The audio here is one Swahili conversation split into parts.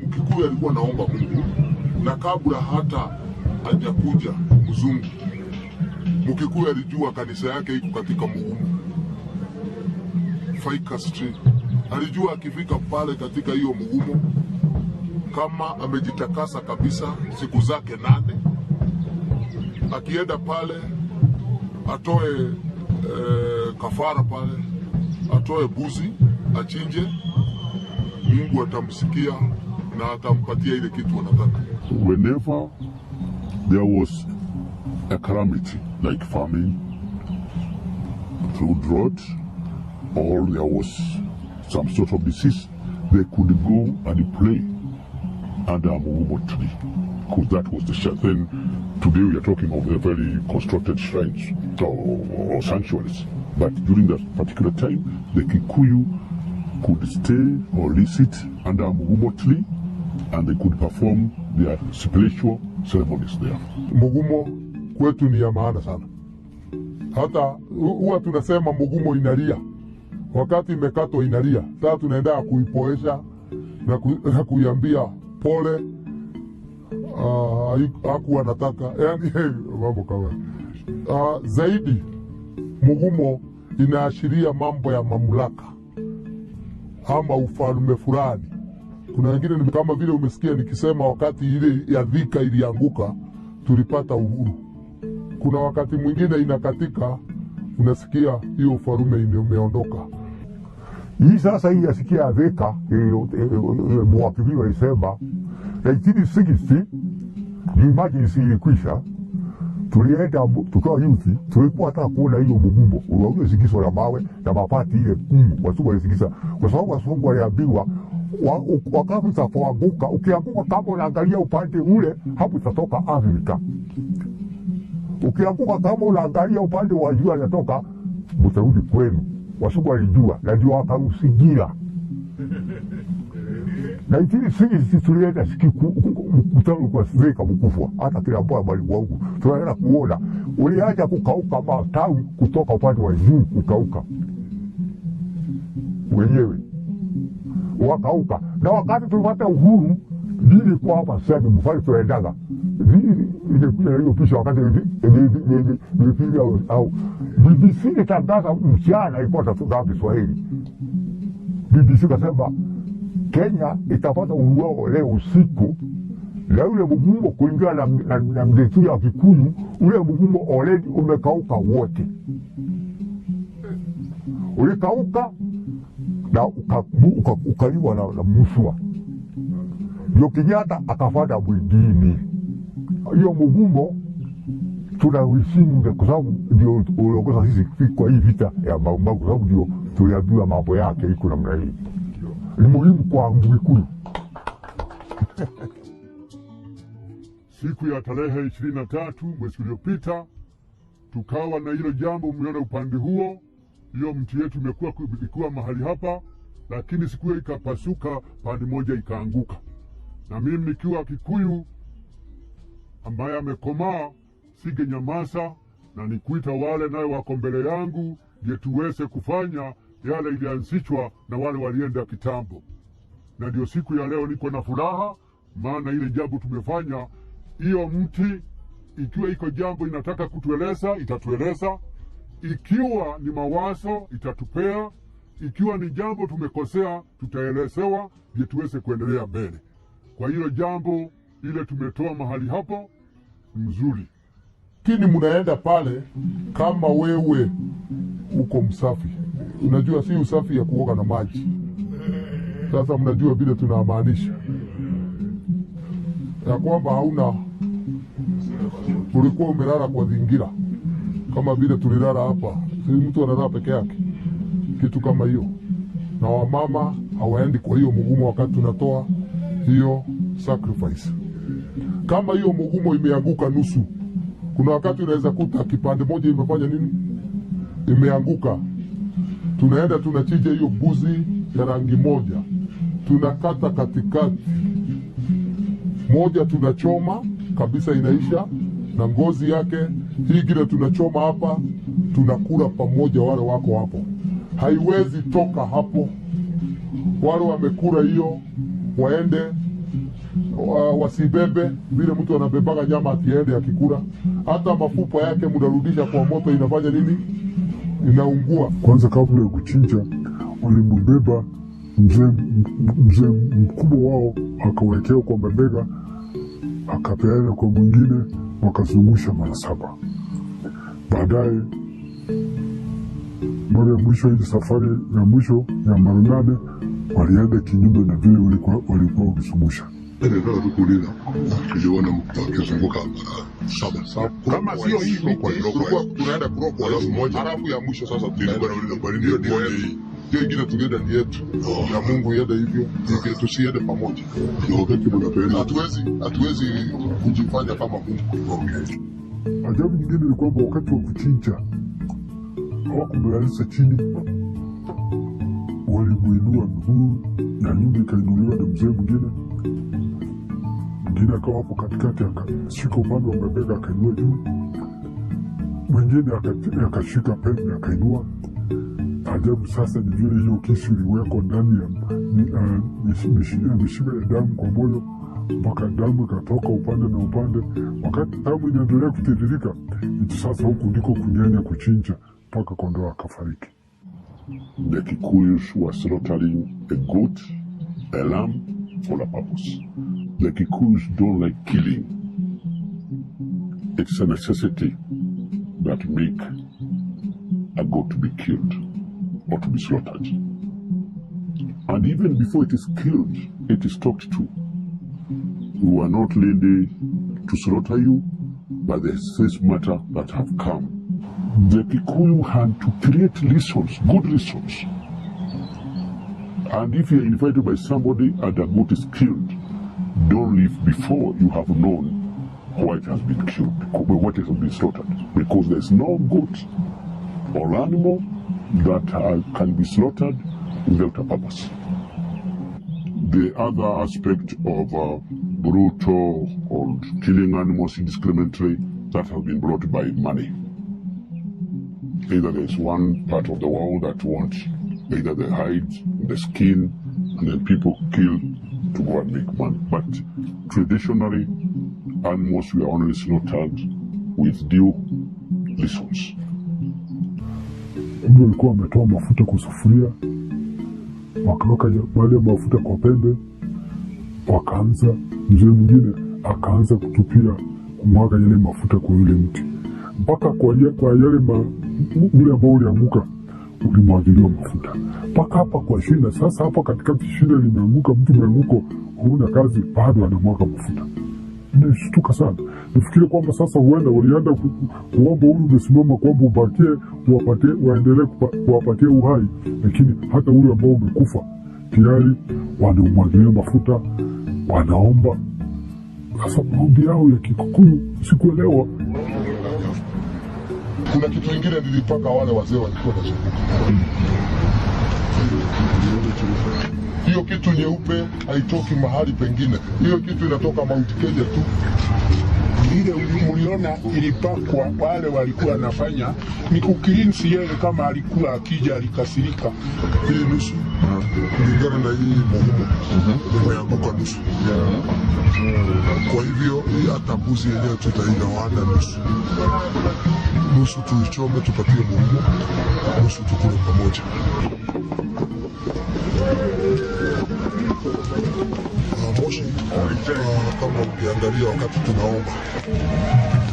Mkikuyu alikuwa naomba Mungu na kabla hata hajakuja mzungu, Mkikuyu alijua kanisa yake iko katika Mugumo Ficus Tree. Alijua akifika pale katika hiyo Mugumo, kama amejitakasa kabisa siku zake 8, akienda pale atoe kafara pale, atoe buzi, achinje, Mungu atamsikia na atampatia ile kitu anataka. Whenever there was a calamity like famine, through drought, or there was some sort of disease, they could go and pray under a Mugumo tree, because that was the shrine. Then today we are talking of the very constructed shrines or sanctuaries. But during that particular time, the Kikuyu could stay or sit under a Mugumo tree, and they could perform their spiritual ceremonies there. Mugumo kwetu ni ya maana sana. Hata huwa tunasema mugumo inalia, wakati imekatwa inalia. Sasa tunaenda kuipoesha na kuiambia pole. Hakuwa nataka yani mambo kama zaidi. Mugumo inaashiria mambo ya mamlaka ama ufalme fulani. Kuna wengine ni kama vile umesikia nikisema wakati ile ya Thika ilianguka tulipata uhuru. Kuna wakati mwingine inakatika, unasikia hiyo ufalme imeondoka. Hii sasa hii yasikia Thika mwakili walisema 1960 emergency ilikwisha, tulienda tukiwa youth, tulikuwa hata kuona hiyo mugumo uliosikizwa na mawe na mapati ile ngumu, wazungu walisikiza, kwa sababu wazungu waliambiwa wakati utapoanguka, ukianguka kama unaangalia upande ule, hapo utatoka Afrika. Ukianguka kama unaangalia upande wa jua inatoka, mtarudi kwenu. Wazungu walijua na ndio wakausigira. 1960 tulienda mkutano kwa Thika Mkufwa, hata kila mmoja bali wangu tunaenda kuona uliacha kukauka matawi kutoka upande wa juu, kukauka wenyewe wakauka. Na wakati tulipata uhuru, nilikuwa hapa sasa mfano tunaendaga ilikuja na hiyo picha wakati nilipiga au BBC ilitangaza mchana, ilikuwa tatoka Kiswahili. BBC kasema Kenya itapata uhuru wao leo usiku, na ule mugumo kulingana na desturi ya Kikuyu, ule mugumo already umekauka wote, ulikauka na ukaliwa na muswa. Ndio Kenyatta akafata mwingine. Hiyo mugumo tunaheshimu kwa sababu ndio uliongoza sisi kwa hii vita ya Mau Mau, kwa sababu ndio tuliambiwa mambo yake iko namna hii. Ni muhimu kwa Mgikuyu. Siku ya tarehe 23 mwezi uliopita tukawa na hilo jambo, mliona upande huo, hiyo mti yetu imekuwa ikiwa mahali hapa, lakini siku hiyo ikapasuka pande moja ikaanguka. Na mimi nikiwa Kikuyu ambaye amekomaa, singenyamaza na nikuita wale naye wako mbele yangu, ndio tuweze kufanya yale ilianzishwa na wale walienda kitambo. Na ndio siku ya leo niko na furaha, maana ile jambo tumefanya, hiyo mti ikiwa iko jambo inataka kutueleza itatueleza, ikiwa ni mawazo itatupea, ikiwa ni jambo tumekosea tutaelezewa, ndio tuweze kuendelea mbele. Kwa hiyo jambo ile tumetoa mahali hapo mzuri. Lakini mnaenda pale kama wewe uko msafi. Unajua si usafi ya kuoga na maji. Sasa mnajua vile tunamaanisha ya kwamba hauna, ulikuwa umelala kwa zingira kama vile tulilala hapa, si mtu analala peke yake, kitu kama hiyo. Na wamama hawaendi kwa hiyo mugumo wakati tunatoa, Hiyo sacrifice. Kama hiyo mugumo imeanguka nusu, kuna wakati unaweza kuta kipande moja imefanya nini, imeanguka. Tunaenda tunachinja hiyo mbuzi ya rangi moja, tunakata katikati, moja tunachoma kabisa, inaisha na ngozi yake. Hii ingine tunachoma hapa, tunakula pamoja, wale wako hapo, haiwezi toka hapo. Wale wamekula hiyo waende wasibebe vile mtu anabebaga nyama atiende akikula. Hata mafupa yake mnarudisha kwa moto, inafanya nini? Inaungua. Kwanza kabla ya kuchinja, walimbeba mzee mkubwa wao akawekea kwa mabega, akapeana kwa mwingine, wakazungusha mara saba. Baadaye mara ya mwisho, ile safari ya mwisho ya mara nane, walienda kinyume na vile walikuwa wakizungusha. Nilitaka tu kuuliza, tuliona akizunguka mara saba. Kama sio hii miti, tulikuwa tunaenda kurokwa, Alafu moja. Halafu ya mwisho sasa Nilikuwa tunaenda nauliza kwa nini hiyo ndio moja yetu. hii? Hiyo ingine tulienda ni yetu ya Mungu iende hivyo, ingine tusiende pamoja. Na wakati mnapeana Hatuwezi kujifanya kama Mungu. Okay. Ajabu nyingine ni kwamba wakati wa kuchinja hawakumlalisha chini, walimuinua miguu ya nyuma ikainuliwa na mzee mwingine, mwingine akawa hapo katikati akashika upande wa mabega akainua juu, mwingine akashika pembe akainua. Ajabu sasa ni vile hiyo kisu iliwekwa ndani ya mishipa ya damu kwa moyo mpaka damu ikatoka upande na upande. Wakati damu inaendelea kutiririka, iti sasa huku ndiko kunyanya kuchinja mpaka kondoo akafariki. The Kikuyus were slaughtering a goat, a lamb for a purpose. The Kikuyus don't like killing. It's a necessity that make a goat to be killed or to be slaughtered. And even before it is killed, it is talked to. We are not ready to slaughter you, but there's this matter that have come. The Kikuyu had to create reasons, good reasons. And if you are invited by somebody and a goat is killed, don't leave before you have known why it has been killed, why it has been slaughtered. Because there's no goat or animal that can be slaughtered without a purpose. The other aspect of brutal or killing animals indiscriminately, that has been brought by money. Either there's one part of the world that wants either the hide, the skin, and then people kill to go and make money. But traditionally, animals were only slaughtered with due reasons. Kumbe walikuwa wametoa mafuta kwa sufuria, wakaweka baadhi ya mafuta kwa pembe, wakaanza, mzee mwingine akaanza kutupia kumwaga yale mafuta kwa yule mti mpaka kwa yale ule ambao ulianguka ulimwagiliwa mafuta mpaka hapa kwa shina. Sasa hapa katikati shina limeanguka, mtu umeanguka, huna kazi, bado anamwaga mafuta. Nilishtuka sana, nifikiri kwamba sasa huenda walienda kuomba ule umesimama kwamba ubakie uwapatie, waendelee kuwapatia uhai, lakini hata ule ambao umekufa tayari wanaumwagilia mafuta, wanaomba. Sasa maombi yao ya Kikuyu sikuelewa. Kuna kitu ingine nilipaka wale wazee walikuwa wanazunguka. Hiyo kitu nyeupe haitoki mahali pengine, hiyo kitu inatoka Mount Kenya tu. Ile mliona ilipakwa, wale walikuwa wanafanya ni kucleanse yeye, kama alikuwa akija alikasirika. Hii nusu kulingana na hii mugumo imeanguka nusu. Kwa hivyo hii hata mbuzi yenyewe tutaigawana nusu nusu, tuichome tupatie mugumo, nusu tukule pamoja. Moshi kama ukiangalia wakati tunaomba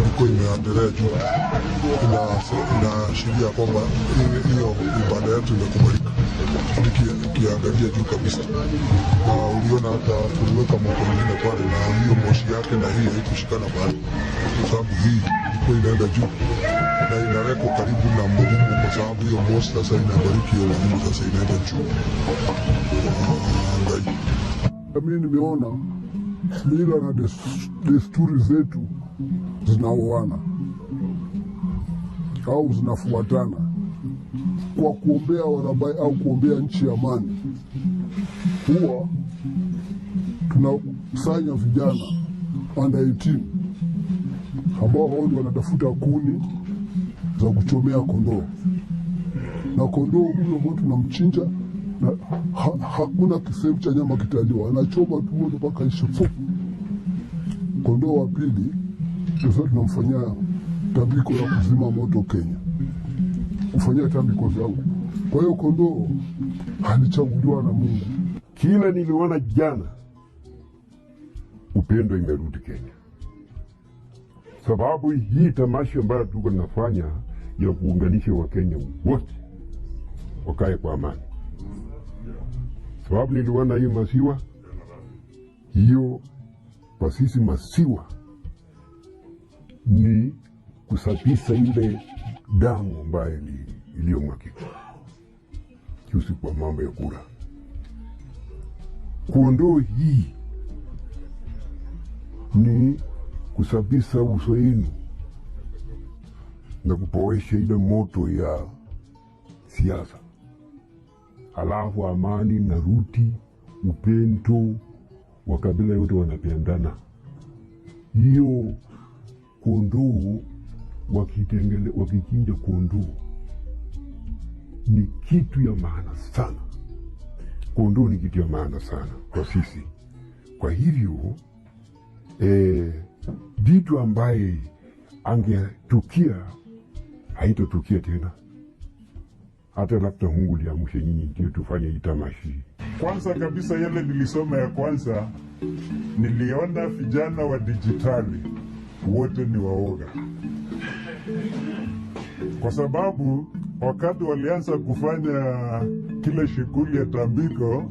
ilikuwa imeendelea juu, inaashiria kwamba hiyo ibada yetu imekubalika. Nikiangalia juu kabisa, na uliona hata tuliweka moto mwingine pale, na hiyo moshi yake na hii haikushikana pale, kwa sababu hii ilikuwa inaenda juu na inawekwa karibu na mugumu, kwa sababu hiyo moshi sasa inabariki hiyo mugumu, sasa inaenda juu. Ngai. Mimi nimeona Mila na desturi zetu zinaoana au zinafuatana kwa kuombea Warabai au kuombea nchi ya amani. Huwa tunakusanya vijana under 18 ambao hao ndio wanatafuta kuni za kuchomea kondoo, na kondoo huyo ambao tunamchinja na hakuna kisehemu cha nyama kitaliwa, anachoma tu moto mpaka ishe fu. Kondoo wa pili sasa tunamfanyia tambiko la kuzima moto Kenya, kufanyia tambiko zangu. Kwa hiyo kondoo alichaguliwa na Mungu. Kila niliona jana, upendo imerudi Kenya, sababu hii tamasha ambayo tuko nafanya ya kuunganisha Wakenya wote wakae kwa amani, sababu niliona hii masiwa hiyo, kwa sisi masiwa ni kusafisha ile damu ambayo iliyomwagika juzi kwa mambo ya kura. Kondoo hii ni kusafisha uso yenu na kupoesha ile moto ya siasa, alafu amani na ruti, upendo wa kabila yote wanapendana. Hiyo kondoo wakichinja kondoo ni kitu ya maana sana. Kondoo ni kitu ya maana sana kwa sisi. Kwa hivyo vitu ambaye angetukia haitotukia tena, hata labda Mungu liamshe nyinyi ndio tufanye hii tamashi. Kwanza kabisa yale nilisoma ya kwanza, niliona vijana wa dijitali wote ni waoga, kwa sababu wakati walianza kufanya kile shughuli ya tambiko,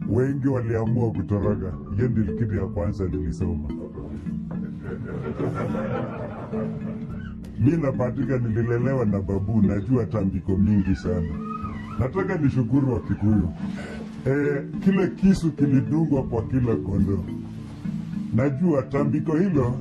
wengi waliamua kutoroka. Hiyo ndio kitu ya kwanza nilisoma. Mi napatika, nililelewa na babu, najua tambiko mingi sana. Nataka nishukuru wa Kikuyu. Kile kisu kilidungwa kwa kila kondoo. Najua tambiko hilo.